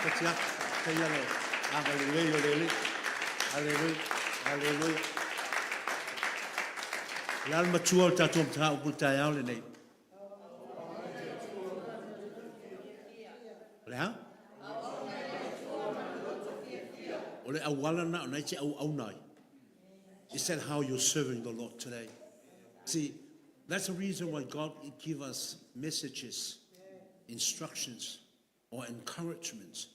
Fatiata. Faafetai le agalelei o le Alii. Aleluia, aleluia. O le a le matua o le tatou mataupu i le taeao lenei? O le a? O le auala lena o lena e te auauna ai. Is that how you're serving the Lord today? See, that's the reason why God give us messages, instructions, or encouragements.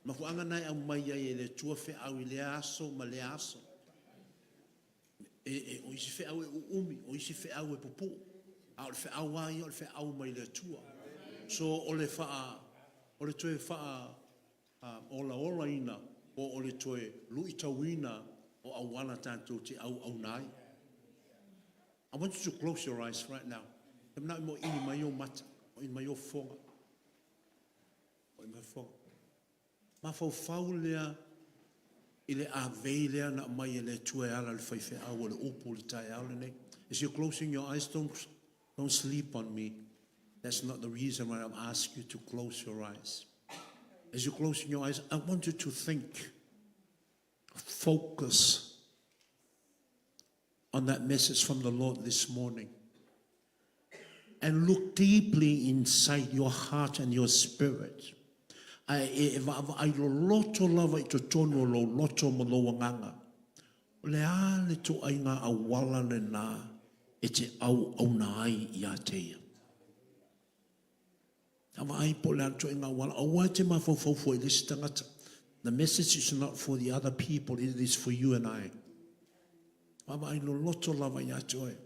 Mafuaaga na e aumai ai e le Atua feau i lea aso ma lea aso. E, o isi feau e uumi, o isi feau e pupuu. A o le feau lava ia o le feau mai le Atua. So o le faa, o le toe faa olaolaina po o le toe luitauina o auala tatou te auauna ai. I want you to close your eyes right now. E manao mo ini mai o mata, o ini mai o fofoga. O ini mai fofoga. Mafaufau lea i le avei lea na aumai e le Atua e ala i le faifeau o le upu i le taeao lenei. As you're closing your eyes, don't sleep on me. That's not the reason why I'm asking you to close your eyes. As you're closing your eyes, I want you to think, focus on that message from the Lord this morning. And look deeply inside your heart and your spirit. Ae e vaavaai loloto lava i totonu o lou loto ma lou agaga. O le a le ituaiga auala lena e te auauna ai ia te ia? Vaavaai po o le a le ituaiga auala. Aua e te mafaufau fua i le isi tagata. The message is not for the other people, it is for you and I. Vaavaai loloto lava ia te oe.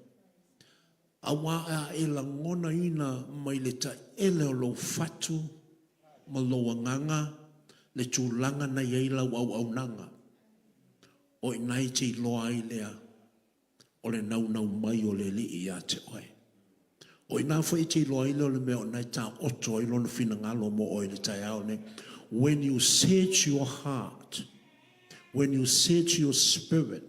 Aua a e lagonaina mai le taele o lou fatu ma lou agaga le tulaga na i ai lau auaunaga, o i ina e te iloa ai lea o le naunau mai o le Alii ia te oe. O i ina foi e te iloa ai lea o le mea o lena e taoto ai Lona finagalo mo oe i le taeao lenei. When you search your heart, when you search your spirit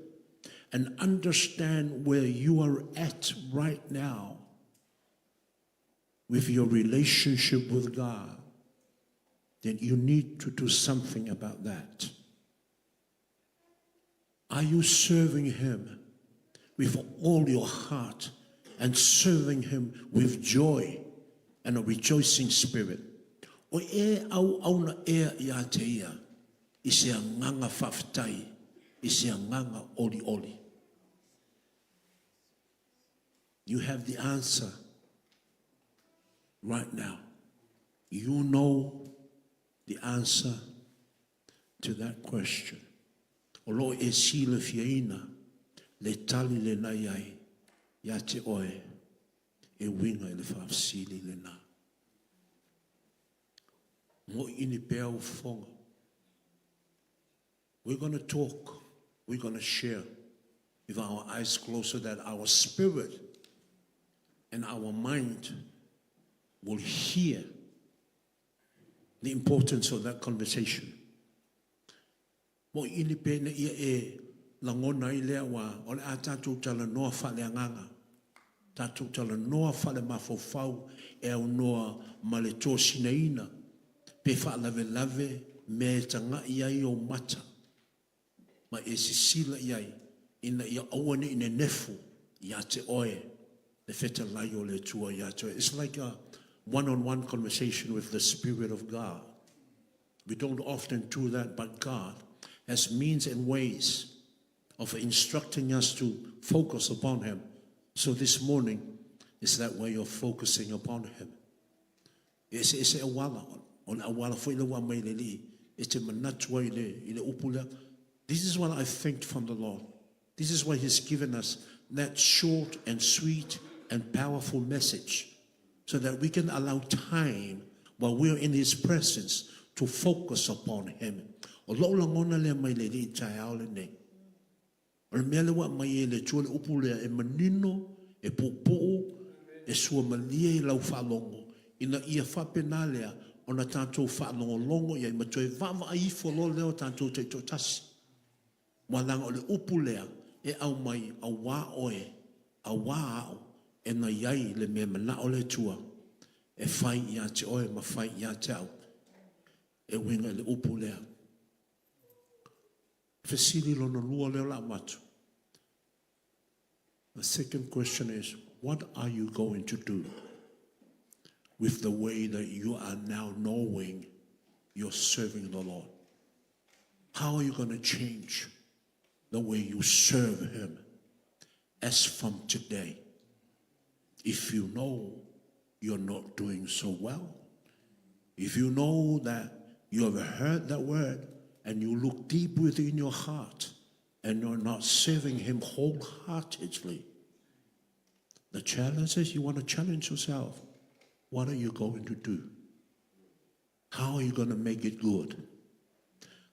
and understand where you are at right now with your relationship with God, then you need to do something about that. Are you serving Him with all your heart and serving Him with joy and a rejoicing spirit? O e auauna ea ia te ia i se agaga faafetai, i se agaga olioli. You have the answer right now. You know the answer to that question. O lo o e silafiaina le tali lena i ai ia te oe e uiga i le faafesili lena. Moʻiʻini pea ou fofoga. We're gonna talk, we're gonna share with our eyes closed so that our spirit and our mind will hear the importance of that conversation. Moʻiʻini pea ina ia e lagona ai lea ua o le a tatou talanoa faaleagaga, tatou talanoa faalemafaufau e aunoa ma le tosinaina pe faalavelave mea e taga'i ai ou mata ma e sisila i ai ina ia aua ne i nenefu ia te oe le fetalai o le Atua ia te oe. It's like a one-on-one conversation with the Spirit of God. We don't often do that, but God has means and ways of instructing us to focus upon Him. So this morning is that way of focusing upon Him. E eseese auala, o le auala foi lea ua aumai e le Alii e te manatu ai i le upu lea. This is what I think from the Lord. This is why He's given us that short and sweet and powerful message so that we can allow time while we are in His presence to focus upon Him. O lou lagona lea mai le Alii i le taeao lenei. O le mea lea ua aumai e le Atua le upu lea e manino, e puupuu, e suamalie i lau faalogo, ina ia faapena lea ona tatou faalogologo i ai ma toe vaavaai ifo loa lea o tatou taitoatasi. Ua leaga o le upu lea e aumai auā oe, auā au, e na i ai le mea manao le Atua e fai ia te oe ma fai ia te au. E uiga i le upu lea. Fesili lona lua lea o le a avatu. The second question is, what are you going to do with the way that you are now knowing you're serving the Lord? How are you going to change the way you serve Him as from today? If you know you're not doing so well, if you know that you have heard that word and you look deep within your heart and you're not serving Him wholeheartedly, the challenge is you want to challenge yourself. What are you going to do? How are you going to make it good?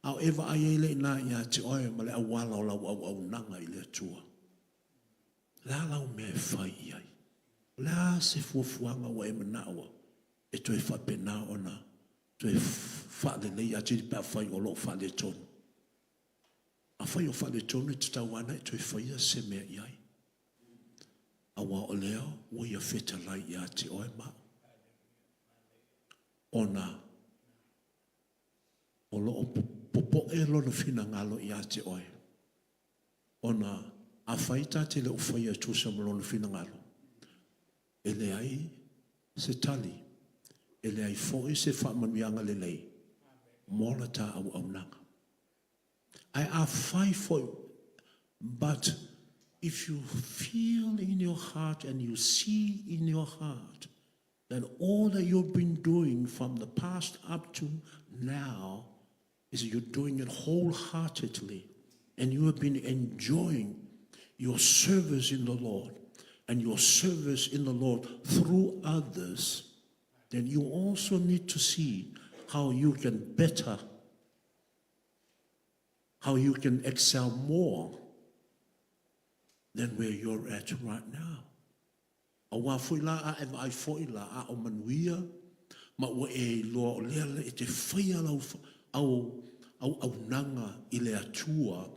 A e vaai ai lea i ina ia te oe ma le auala o lau auaunaga i le Atua. O le a lau mea e fai i ai? O le a se fuafuaga ua e manao e toe faapena ona toe faalelei atili pe afai o lo o faaletonu? Afai o faaletonu e tatau lava ona e toe faia se mea i ai. Aua o lea ua ia fetalai ia te oe ma au. Ona o lo o popoe lona finagalo ia te oe. Ona afai ta te le o faia e tusa ma lona finagalo, e leai se tali, e leai foi se faamanuiaga lelei mo la ta auaunaga. Ae afai foi, but if you feel in your heart and you see in your heart that all that you've been doing from the past up to now is you're doing it wholeheartedly and you have been enjoying your service in the Lord and your service in the Lord through others, then you also need to see how you can better, how you can excel more than where you're at right now. Aua foi la a e vaai foi la a o manuia ma ua e iloa o lea e te faia lau au auaunaga i le Atua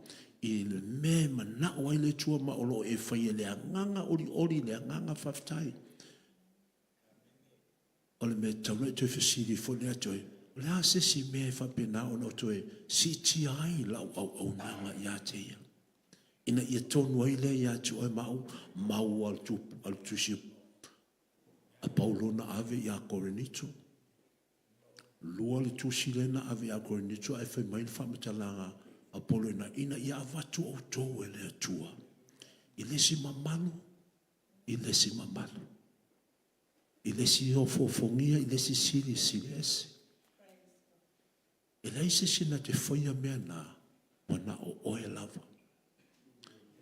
i le mea e manao ai le Atua ma o lo o e faia i le agaga olioli i le agaga faafetai. O le mea e tatau ona e toe fesili foi lea toe, o le a se isi mea e faapena ona ou toe siitia ai lau auaunaga ia te ia, ina ia tonu ai lea ia te oe ma au, maua a le Tusi a Paulo na ave ia Korinito. Lua le tusi lea na ave ia Korinito ae fai mai le faamatalaga a Paulo ina, ina ia avatu outou e le Atua i le isi mamalu, i le isi mamalu. I le isi ofoofogia, i le isi silisili ese. E leai se isi na te faia mea na, ua na o oe lava.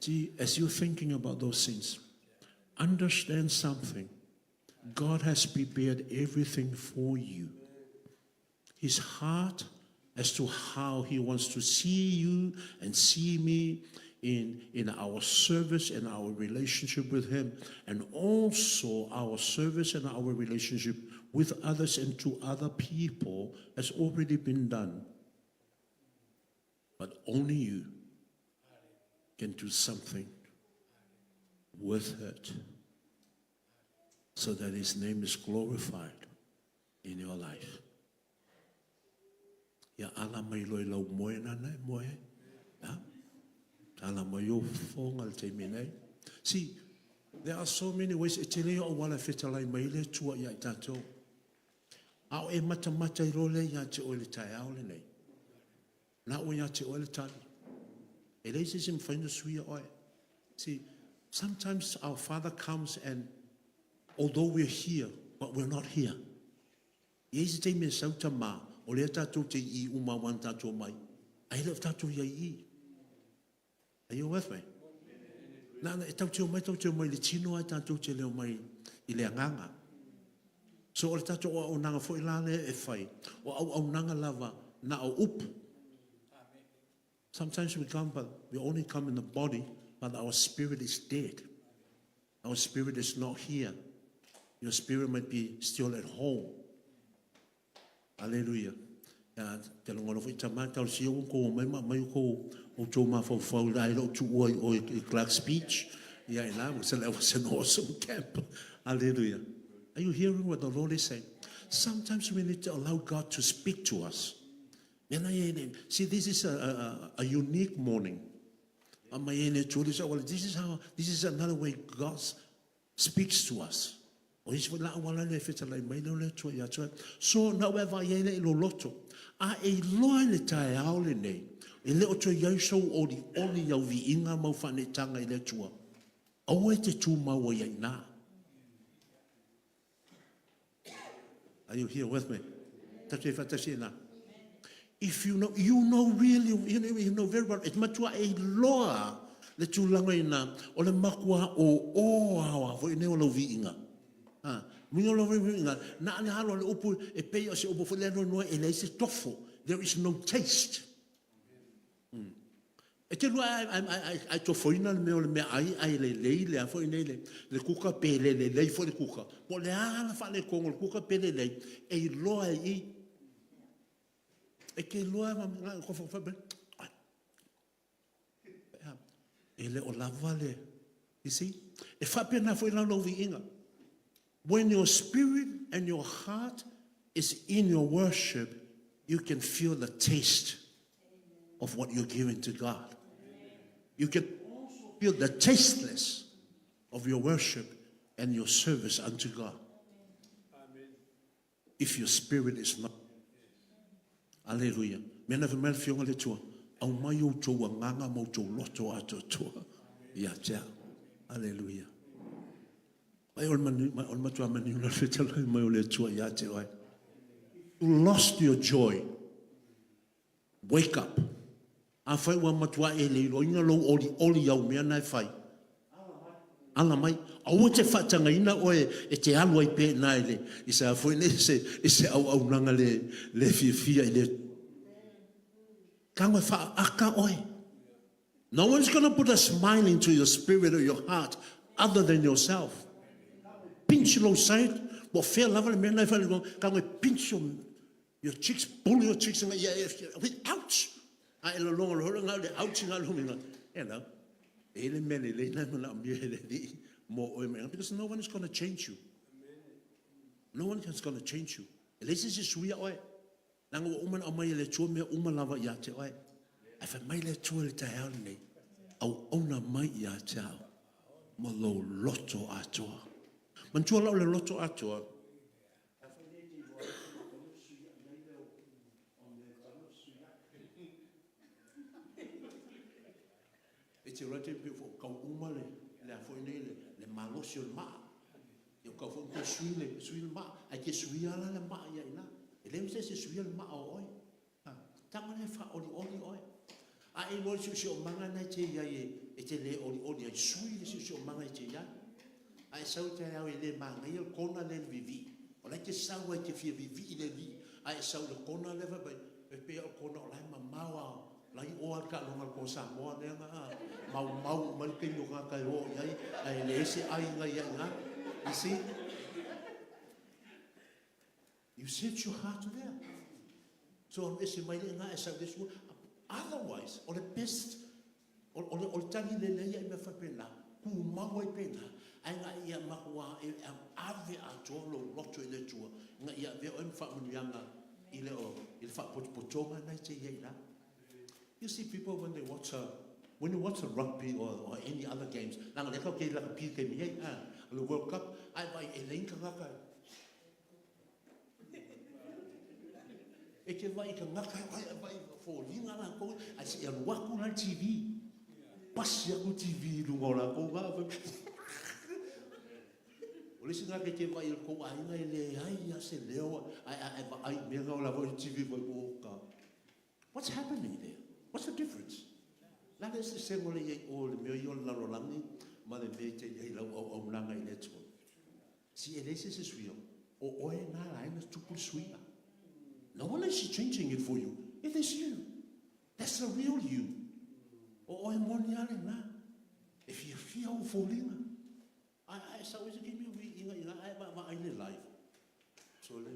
See, as you're thinking about those things, understand something. God has prepared everything for you. His heart as to how he wants to see you and see me in our service and our relationship with him, and also our service and our relationship with others and to other people has already been done. But only you can do something with it so that his name is glorified in your life. Ia ala mai loa i lau moe nana e moe ai. A? Ala mai ou fofoga le taimi nei. See, there are so many ways e tele o auala e fetalai mai le Atua ia i tatou. A o e matamata i loa lea ia te oe le taeao lenei. Na ua ia te oe le tali. E leai se isi e mafai ona suia oe. See, sometimes our Father comes and although we're here, but we're not here. E i ai se taimi e sau tamā, o lea tatou te i i uma aua na tatou omai, ae le o tatou i ai i i. Are you with me? Na, na, e tau te omai, tau te omai i le tino ae tatou te le omai i le agaga. So o le tatou auaunaga foi la lea e fai, o auaunaga lava na o upu. Sometimes we come, but we only come in the body, but our spirit is dead. Our spirit is not here. Your spirit might be still at home. Aleluia. Ia, te lagona foi tama, tau sia ua kou mai ma mai kou outou mafaufau i la i lou tuua i o i Clark's Beach. Ia ina, that was an awesome camp. Hallelujah. Are you hearing what the Lord is saying? Sometimes we need to allow God to speak to us. Mea na ia e See, this is a unique morning. A mai e le Atua le auala. This is how, this is another way God speaks to us. O isi foi la auala lea e fetalai mai lea o le Atua ia te oe. So, na ou e vaai ai lea i lou loto. A e iloa i le taeao lenei, e le o toe i ai sou olioli i au viiga ma au faaneetaga i le Atua, aua e te tumau ai i ina. Are you here with me? Tatou i faatasi i ina. If you know, you know really, you know very well, e matua e iloa le tulaga ina o le matua o o aoa foi nei o lau viiga. Ha, muiga o lau viiga, na ale halo le upu e pei o se upu foi lea noa e leai se tofo. There is no taste. E te lua ai tofoina le mea o le meaai ae lelei le a foi nei le kuka pe le lelei foi le kuka. Po o le a la faaletonu o le kuka pe lelei, e iloa e i. E te iloa ma e le o lava le, you see? E faapena foi la lou viiga. When your spirit and your heart is in your worship, you can feel the taste of what you're giving to God. You can also feel the tasteless of your worship and your service unto God. If your spirit is not. Aleluia. Mea na fai mai le Afioga le Atua, aumai outou agaga ma outou loto atoatoa ia te au. Aleluia. Mai o le manu, mai o le matua manu na fetalai mai o le Atua ia te oe. You lost your joy. Wake up. Afai ua matua e le iloaina lou olioli i au mea na e fai, ala mai. Aua te faatagaina oe e te alu ai pea i ina i le, i se a foi nei, se, i se auaunaga le, le fiafia i le Tago e faaaka oe. No one's gonna put a smile into your spirit or your heart other than yourself. Pinch lou side, po o fea lava le mea na e fai, tago e pinch your Your cheeks, pull your cheeks, ina ia e, ouch! A e lologa loa nga le ouch nga lo nga. You know, e le mea lelei na manaomia e le Alii mo oe mai, because no one is going to change you. No one is going to change you. E leai se isi e suia oe. Leaga ua uma ona aumai e le Atua mea uma lava ia te oe. Ae fai mai le Atua i le taeao lenei, auauna mai ia te au ma lou loto atoa. Manatua la o le loto atoa, E te iloa te pei foi kau uma le le a foi nei le le malosi o le maa. Ia kau foi te sui le sui le maa, ai te suia la le maa ia ina. E leai ma se isi e suia le maa o oe. Tama lea e faaolioli oe. A e iloa le siosiomaga lena e te i ai e te le olioli ai, sui le siosiomaga e te i ai. A e sau i taeao e le manaia le kona lea i le vivii, o la e te sau lava e te fia vivii i le alii, a e sau i le kona lea fai mai, e pei lava o le kona o la e mamao lava, o la e i o lava le taaloga a le Toa Samoa lea na maumau uma ai le taimi o tagata e o i ai, ae leai se aiga i ai i ina. You see? You set your heart there. So alu ese mai lea ina ae sau i le isi Otherwise, o le best, o, o, le, o le tali lelei ia i mea faapena, tumau ai pena, ae na ia matua e ave atoa lou loto i le Atua, ina ia avea oe ma faamanuiaga i le, o, i le faapotopotoga na e te i ai la. You see people when they watch a, when you watch a rugby or, or any other games, leaga lea tatou te i lakapi i le taimi nei, a, o le World Cup, ae vaai e leai ni tagata E te vaai i tagata e vaai foliga latou ae se i alu atu la le TV. Pasi atu le TV i luga o latou na. O le isi tagata e te vaai i le tou aiga e leai lava se leo ae a e vaai i mea na o la foi TV foi o ka. What's happening there? What's the difference? La le eseesega o le i ai o le mea ia o le lalolagi ma le mea i te i ai lau auaunaga i le Atua. Si e leai se isi e suia, o oe na ala ai ona tupu le suiga. No one is changing it for you. It is you. That's the real you. O oe moni a lena. E fiafia ou foliga. Ae, ae sau ai se taimi o viiga i ina ae vaavaai le live. So le,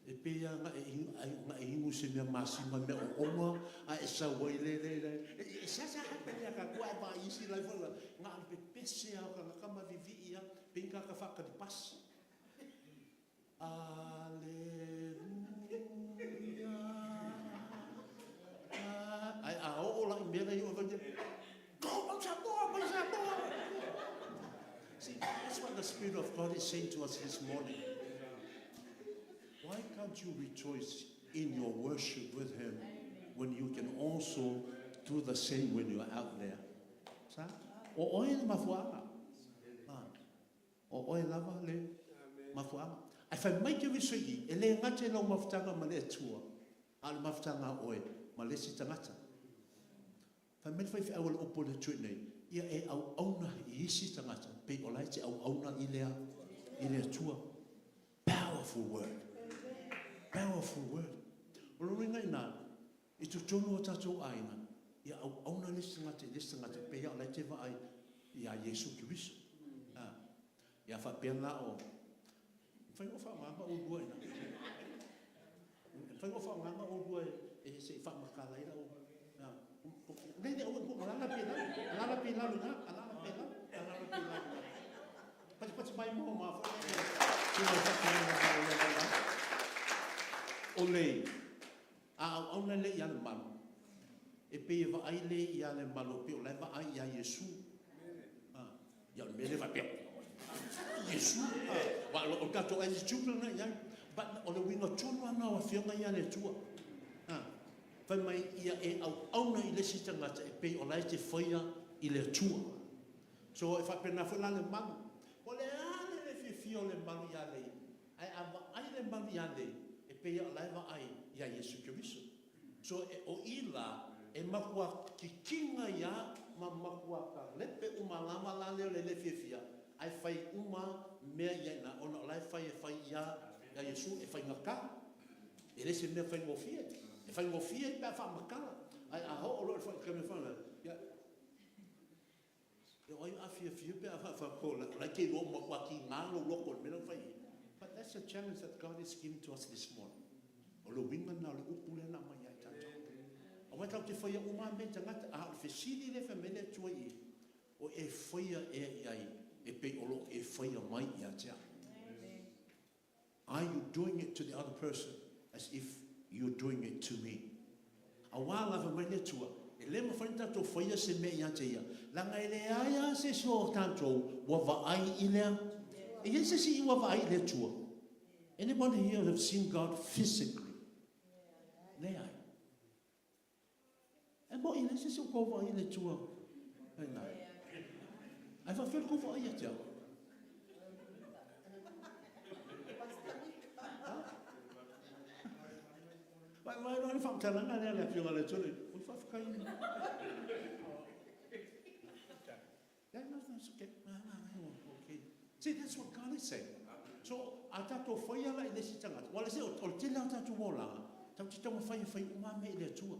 e pei lava na e, na e inu i se mea masima, mea oona, ae e sau ai le, le, le, e seasea happen ia tatou ae vaai isi live foi la, na o le pepese lava o tagata ma vivii lava, pei ni tagata faatali pasi. Aleluia. Spirit of God is saying to us this morning. Why can't you rejoice in your worship with Him when you can also do the same when you're out there? Sa? O oe le mafuaaga. O oe lava le mafuaaga. Ae fai mai Keriso i i, e le gata i lau mafutaga ma le Atua, a o le mafutaga a oe ma le isi tagata. Fai mai le faifeau a le upu a le Atua i inei, Ia e auauna i isi tagata pei o la e te auauna i le i le Atua. Powerful word. Powerful word. O lona uiga i ina, i totonu o tatou aiga, ia auauna le isi tagata i le isi tagata pei lava o la e te vaai ia Iesu Keriso. A, ia faapea la o, e mafai ona faaaoga oulua i ina. E mafai ona faaaogaina oulua e se i faamatala ai lau... Le, le, aua, alaala pea i lalo, alaala pea i lalo i ina, alaala pea i lalo, alaala pea i lalo i ina. Patipati mai ma o ma foi. O le a auauna lea ia Lemalu, e pei e vaai le ia Lemalu e pei o la e vaai ia Iesu. Ia o le mea lea faapea, Iesu, aua o le tatou attitude lena i ai. But o le uiga tonu lava lena o Afioga ia a le Atua. Fai mai, ia e auauna i le isi tagata e pei o la e te faia i le Atua. So, e faapena foi la Lemalu. Po o le a le le fiafia o Lemalu ia Lei, ae a vaai Lemalu ia Lei, e pei lava o la e vaai ia Iesu Keriso. So, o i la, e matua kikina ai lava ma matua kalepe uma lava la lea o le le fiafia, ae fai uma mea ia i ina, ona o la e fai e fai ia Iesu, e faigata. E le se mea faigofie. E faigofie pe a faamatala, ae a oo loa i le taimi e fai ai, ia, o ai o le a fiafia pe a faapea o la e te iloa ua matua tiga lou loto i le mea la e fai i ai? But that's the challenge that God is giving to us this morning. O le uiga lena o le upu lea na aumai ia i tatou. Aua tatou te faia uma lava mea i tagata, a o le fesili lea e fai mai le Atua i i, o e faia ea i ai e pei o lo o e faia mai ia te au? Are you doing it to the other person as if you're doing it to me? Aua lava mai le Atua, e le mafai ona tatou faia se mea ia te Ia, leaga e leai lava se isi o tatou ua vaai i le E i ai se isi ua vaai i le Atua? Anybody here have seen God physically? Leai. E moni, e leai se isi o tou vaai i le Atua ina. Ae faafefea le tou vaai ia te au? Vaai vaai loa le faamatalaga lea a le Afioga i le Atua, oi faafetai. Yeah, no, that's okay. Okay. See, that's what God is saying. So, a tatou faia la i le isi tagata, aua o le tele lava o tatou olaga, tatou te taumafai e fai uma lava mea i le Atua.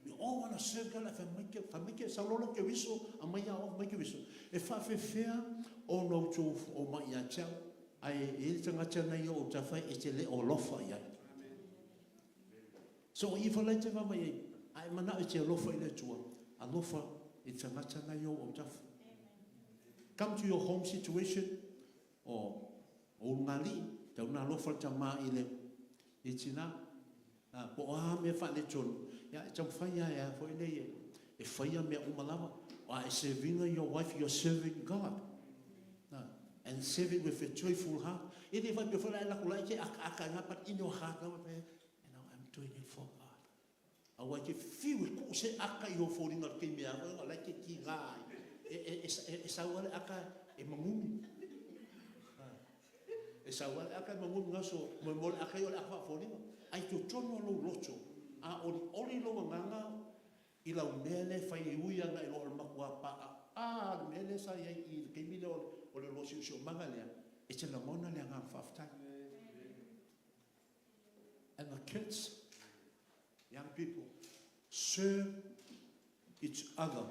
We all want to serve God, fai mai ke, fai mai ke, sau loa Keriso, aumai ia oe, aumai Keriso. E faafefea ona outou omai ia te au, ae e i ai le tagata na i ou autafa e te le o alofa i ai. So o i foi la e te vaavaai ai, a e manao e te alofa i le Atua, alofa i le tagata na i ou autafa. Come to your home situation, o ulugalii, tau na alofa le tama i le i tina, po o a mea faaletonu, ia e taumafai lava e a foi nei e faia mea uma lava. A e serve ina your wife, you are serving God. And serve it with a joyful heart. E le faapea foi la e alu atu la e te akaaka i ina, but in your heart lava, you know, I'm doing it for God. Aua e te fiu e tuu se aka i ou foliga i le taimi a oe o la e te tiga ai. E sau lava le aka e magumi. E sau lava le aka e magumi gaso, moemoe le aka ia o le aka faafoliga. Ae i totonu o lou loto, a olioli lou agaga i lau mea lea e fai e ui ana i lo o le matua paaa le mea lea sa i ai i le taimi lea o le lua siosiomaga lea, e te lagona le agaga faafetai. And the kids, young people, serve each other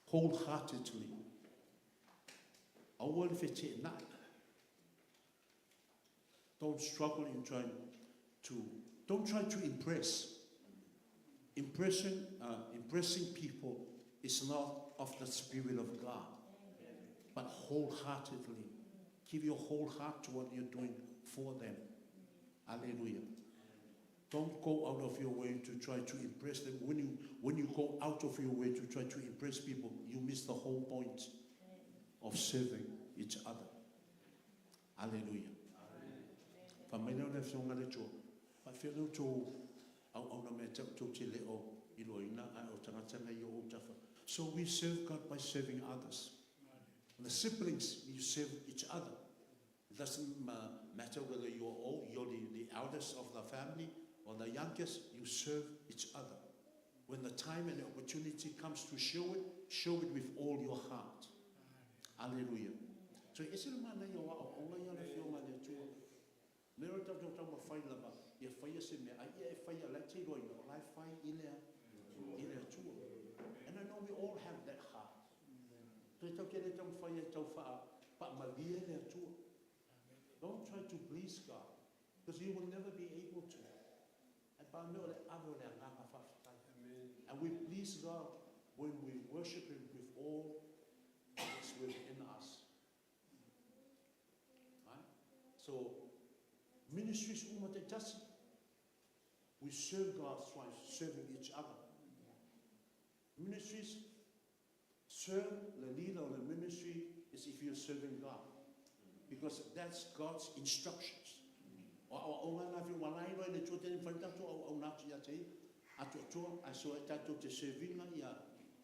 wholeheartedly. Aua le feteenai. Don't struggle in trying to, don't try to impress. Impressing, impressing people is not of the Spirit of God, but wholeheartedly. Give your whole heart to what you're doing for them. Hallelujah. Don't go out of your way to try to impress them. When you, when you go out of your way to try to impress people, you miss the whole point of serving. each other. Aleluia. Fai mai lea o le Afioga a le Atua, Faafefea lea outou auauna mea te au tou te le o iloaina ae o tagata nei o ou tafa. So we serve God by serving others. The siblings, you serve each other. It doesn't matter whether you are old, you're the, the eldest of the family or the youngest, you serve each other. When the time and the opportunity comes to show it, show it with all your heart. Aleluia. So e ese le manaia o aoaoga ia a le Afioga a le Atua. Mea o tatou taumafai lava ia faia se mea, a ia e faia o la e te iloaina o la e fai i le i le Atua. And I know we all have that heart. Toe tatou te le taumafai e tau faa faamalie le Atua. Don't try to please God because you will never be able to. Ae pa mea o le ave o le agaga faafetai. And we please God when we worship Him with all that is within us. Right? So, ministries uma taitasi, we serve God by serving each other. Ministries, serve the leader of the ministry is if you're serving God. Because that's God's instructions. O aoaoga na whiu wala iloa i le Atua tene mawhai tatou auauna atu ia te ia. Atoatoa ae soa e tatou te servinga ia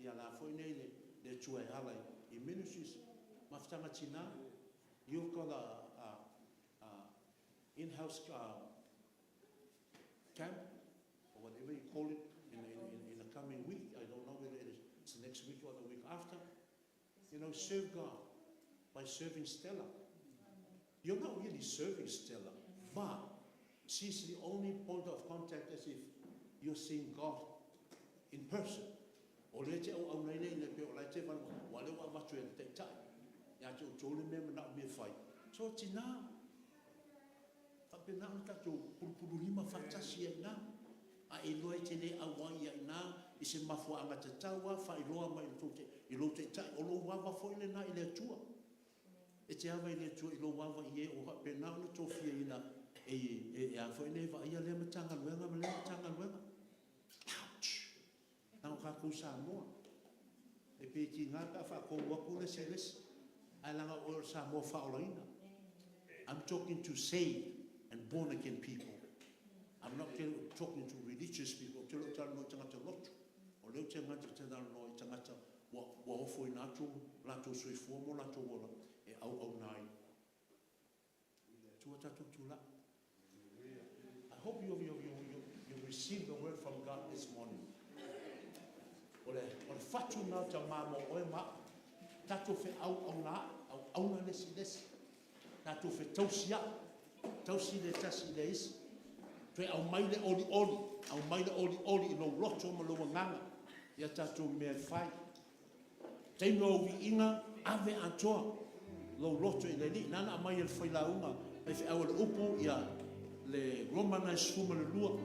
ia la foi nei le le Atua e ala i ministries. Mafutaga tina, you've got a, a, a in-house camp or whatever you call it in, in, in, in the coming week. I don't know whether it is it's the next week or the week after. You know, serve God by serving Stella. You're not really serving Stella, but she's the only point of contact as if you're seeing God in person. O lea te auauna ai nei le pe o lai te whanau, wa lea ua avatu e le taitai. Ia te outou le mea manao mea fai. So tina, faapena ona tatou pulupululima faatasi ai ina. A e iloa e te le auai ia ina i se mafuaaga tatau a faailoa mai i lou taitai, o lou ava foi lena i le Atua. E te ava i le Atua i lou ava i e o faapena ona tofiaina e, e, e a foi nei vaaia lea Matagaluega ma lea Matagaluega. Ouch! Leaga o tatou Samoa, e pei e tiga pe a faatonu atu le isi i le isi, ae leaga o oe o le Samoa faaolaina. I'm talking to saved and born again people. I'm not talking to religious people. Ou te le o talanoa i tagata lotu. O lea ou te gata te talanoa i tagata ua, ua ofoina atu latou soifua mo latou ola e auauna ai. Tua tatou tulai. I hope you, you, you, you, you receive the word from God this morning. O le, o le fatu na o tamā mo oe ma au. Tatou feauauna ai, auauna le isi i le isi. Tatou fetausi ai, tausi le tasi i le isi. Toe aumai le olioli, aumai le olioli i lou loto ma lou agaga ia tatou mea e fai. Taimi o au viiga, ave atoa lou loto i le Alii. Nana aumai e le failauga faifeau a le upu ia le Roma na e 12,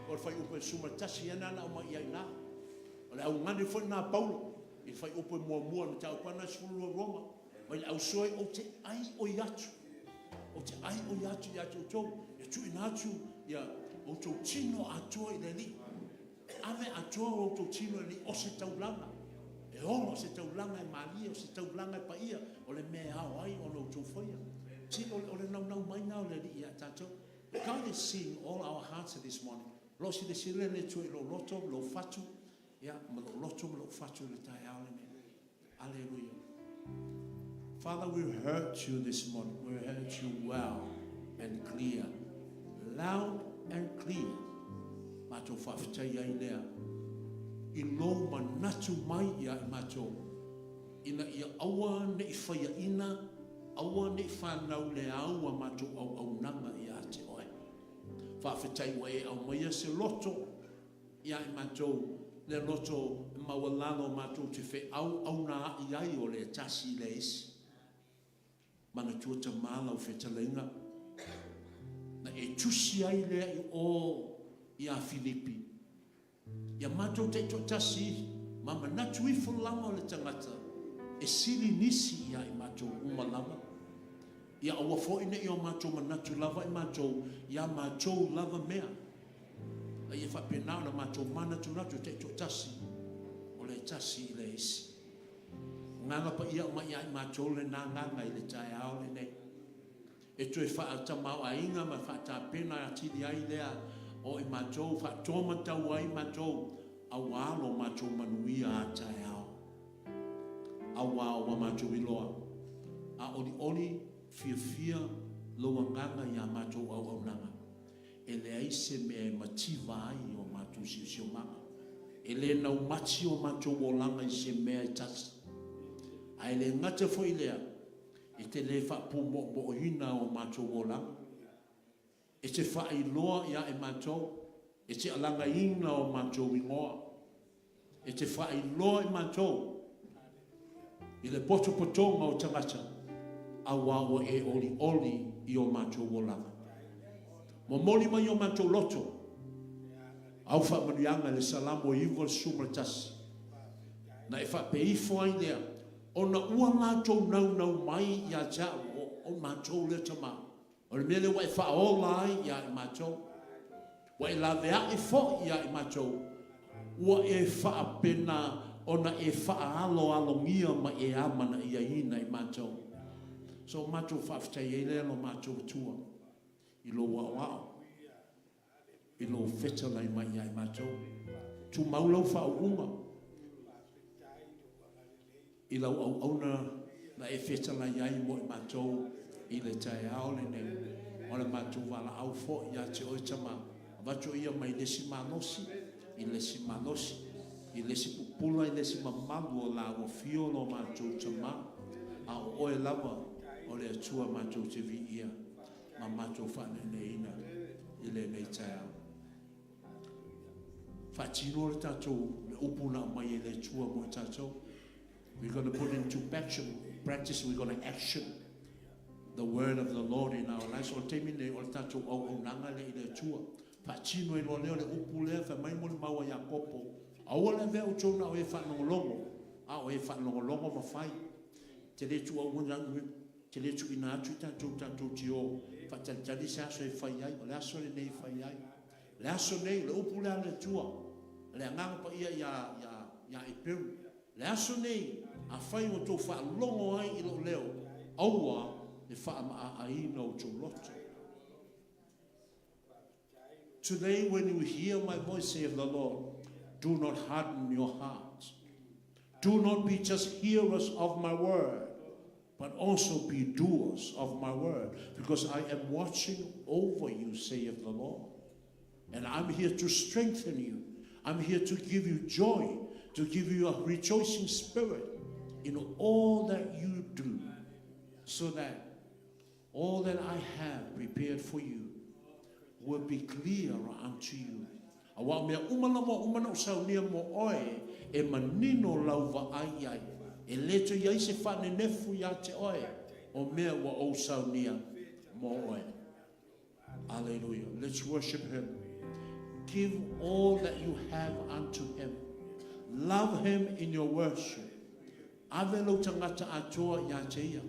o le fuaiupu e 11 ia nana aumai ia i ina. O le augani foi lena a Paulo i le fuaiupu e muamua o le mataupu lava lena e 12 Roma, mai le ausoe ou te ai oi atu, ou te ai oi atu ia te outou, ia tuuina atu ia outou tino atoa i le Alii. Ave atoa o outou tino e le o se taulaga e ola, o se taulaga e malie, o se taulaga e paia, o le mea e ao ai ona outou faia. See, o, o le naunau mai na o le Alii ia tatou. God is seeing all our hearts this morning. O lo o silasila le Atua i lou loto, lou fatu, ia, ma lou loto ma lou fatu i le taeao lenei. Aleluia. Father, we heard you this morning. We heard you well and clear. Loud and clear. Matou faafetai ai lea i lou manatu mai ia i matou ina ia aua ne i faiaina, aua ne i fanau le au a matou auaunaga ia te oe. Faafetai ua e aumaia se loto Ia i matou le loto maualalo matou te feauaunaai ai o le tasi i le isi. Manatua tama lau fetalaiga na e tusi ai lea i o ia Filipi. Ia matou taitoatasi ma manatu ifo lava o le tagata e sili nisi ia i matou uma lava. Ia aua foi ne i o matou manatu lava i matou i a matou lava mea. A ia faapena ona matou manatunatu taitoatasi o le tasi i le isi. Agaga Paia aumai ia i matou lena agaga i le taeao lenei. E toe faatamaoaiga ma faatapena atili ai lea o i matou, faatoamatau ai matou aua lo matou manuia a taeao. Aua ua matou iloa, a olioli fiafia lou agaga i a matou auaunaga, e leai se mea e mativa ai o matou siosiomaga. E le naumati o matou olaga i se mea e tasi. Ae le gata foi i lea, e te le faapumoomo'oina o matou olaga. E te faailoa ia i matou, e te alagaina o matou igoa. E te faailoa i matou i le potopotoga o tagata, aua ua e olioli i o matou olaga. Momoli mai o matou loto au faamanuiaga i le Salamo 91, na e faapea ifo ai lea, ona ua latou naunau mai ia te a'u, o matou lea Tama, o le mea lea ua e faaola ai ia i matou, ua e laveai foi ia i matou, ua e faapena ona e faaaloalogia ma e amanaiaina i matou. So matou faafetai ai lea lo matou Atua i lou aoao, i lou fetalai mai ia i matou. Tumau lau faauuga i lau auauna na e fetalai ai mo i matou i le taeao lenei. O le matou valaau foi ia te oe Tama, avatu ia mai le isi malosi i le isi malosi, i le isi pupula i le isi mamalu o la ua fio lo matou Tama, a o oe lava o le Atua matou te viia ma matou faaneeneina i lenei taeao. Faatino le tatou le upu na aumai e le Atua mo i tatou. We're going to put into action, practice, we're going to action the word of the Lord in our lives. O le taimi nei, o le tatou auaunaga lea i le Atua. Faatino ai loa lea o le upu lea fai mai molimau a Iakopo, Aua le avea outou na o e faalogologo, a o e faalogologo ma fai. Te le te le tuuina atu i tatou tatou te o faatalitali se aso e fai ai. O le aso lenei e fai ai. O le aso nei, o le upu lea a le Atua, le Agaga Paia ia, ia, ia Eperu. Le aso nei, afai ua outou faalogo ai i lou leo, aua le faamaaaina o outou loto. Today when you hear my voice, saith the Lord, do not harden your heart. Do not be just hearers of my word, but also be doers of my word, because I am watching over you, saith the Lord. And I'm here to strengthen you. I'm here to give you joy, to give you a rejoicing spirit in all that you do, so that all that I have prepared for you will be clear unto you. Aua o mea uma lava ua uma ona ou saunia mo oe, e manino lau vaai i ai. E le toe i ai se faanenefu iā te oe o mea ua ou saunia mo oe. Alleluia. Let's worship Him. Give all that you have unto Him. Love Him in your worship. Ave lou tagata atoa iā te Ia.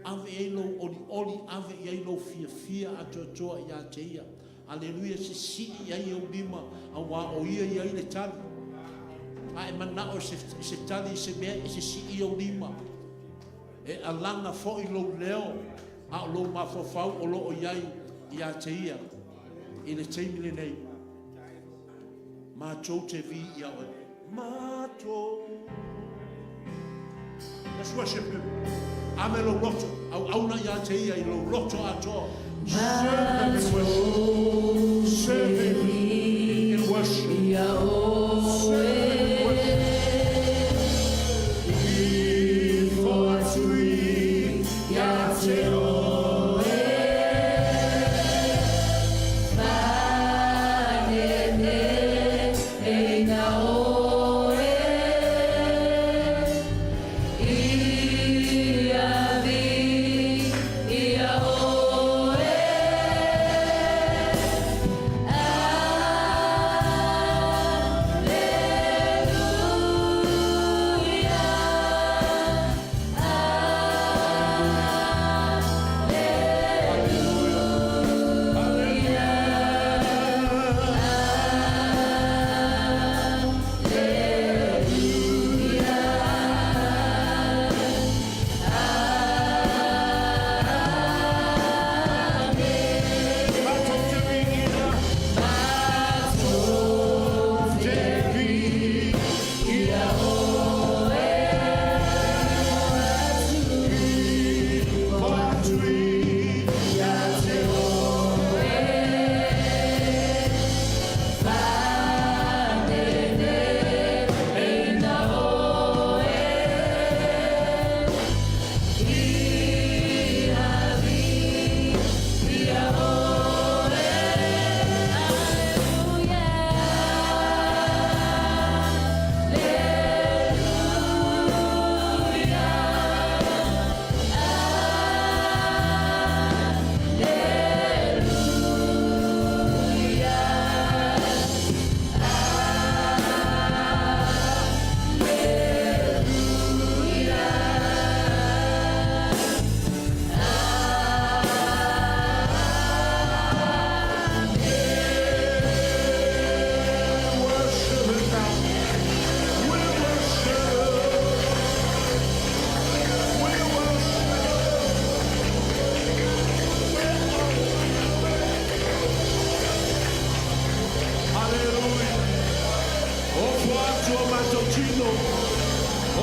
Ave i ai lou olioli, ave i ai lou fiafia atoatoa iā te Ia. Aleluia, sisii i ai ou lima, auā o Ia i ai le tali. A e manao i se, i se tali i se mea, e sisii ou lima. E alaga foi lou leo, a o lou mafaufau o lo o i ai iā te Ia i le taimi lenei. Matou te viia oe. Matou. Let's worship Him. Ave lou loto, auauna iā te Ia i lou loto atoa. Serve Him in worship. Serve Him in worship. Serve Him in worship. Ifo atu ia te oe.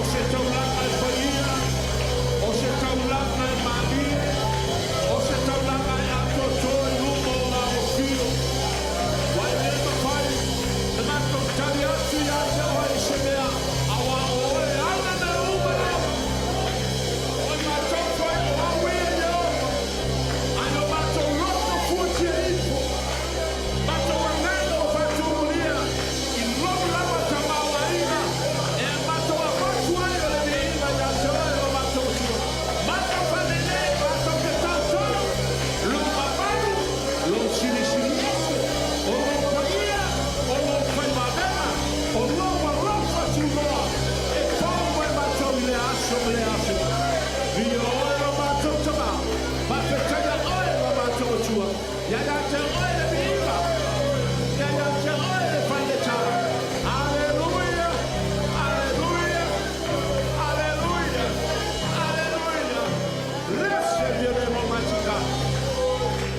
O se taulaga e paia, o se taulaga e malie, o se taulaga e atoatoa i luma o le alofio. Ua e le mafai ona matou tali atu ia te oe i se mea, aua o oe e ana mea uma lava. O matou foi o au ia Ieova, ae o matou loto fuatia ifo, matou agaga ua faatumulia i lou lava tamaoaiga, e matou avatu ai o le viiga ia te oe lo matou Atua. Matou faalelei, matou te tautau lou mamalu, lou silisili ese, o lou paia, o lou faimavega, o lou alofa tunoa, e pau mai matou i lea aso ma lea aso. Viia oe lo matou Tama, faafetaia oe lo matou Atua, ia ia te oe le viiga, ia ia te oe le faigata. Aleluia, aleluia, aleluia, aleluia. Blessed be your name, Almighty God.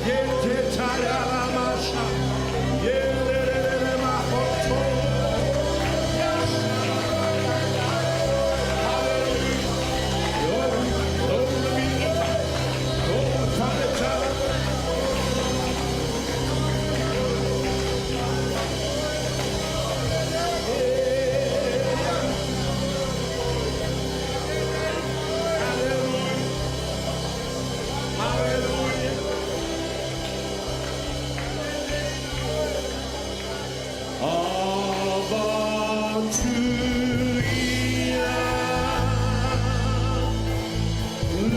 Ye te taia la masha. Ye le le le le ma hoto. Yes. Hallelujah. Glory, glory be to God. Glory, Father, Child. Hallelujah. Hallelujah. Abba to We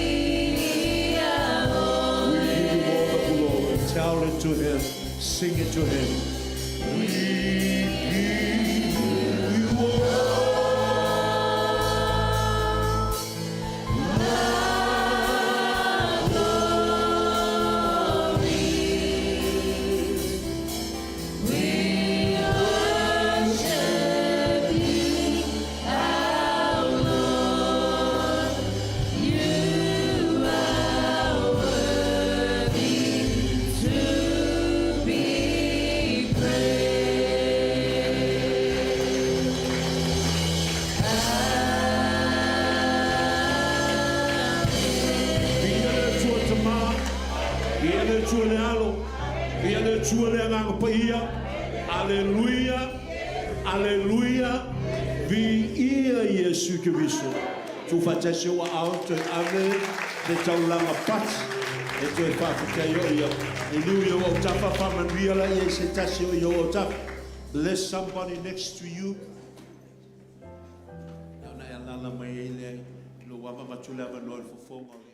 give you all the glory. Tell it to him. Sing it to him. We give you all. Viia le Atua Tama, viia le Atua le Alo, viia le Atua le Agaga Paia. Aleluia, aleluia, viia Iesu Keriso. Tuufaatasi ou aao toe ave le taulaga pati e toe faafetai o ia. Liliu i ou autafa, faamanuia laia i se tasi o i ou autafa. Bless somebody next to you. Ia ona e alaala mai ai lea i lou ava avatu le avanoa i le fofoga o le.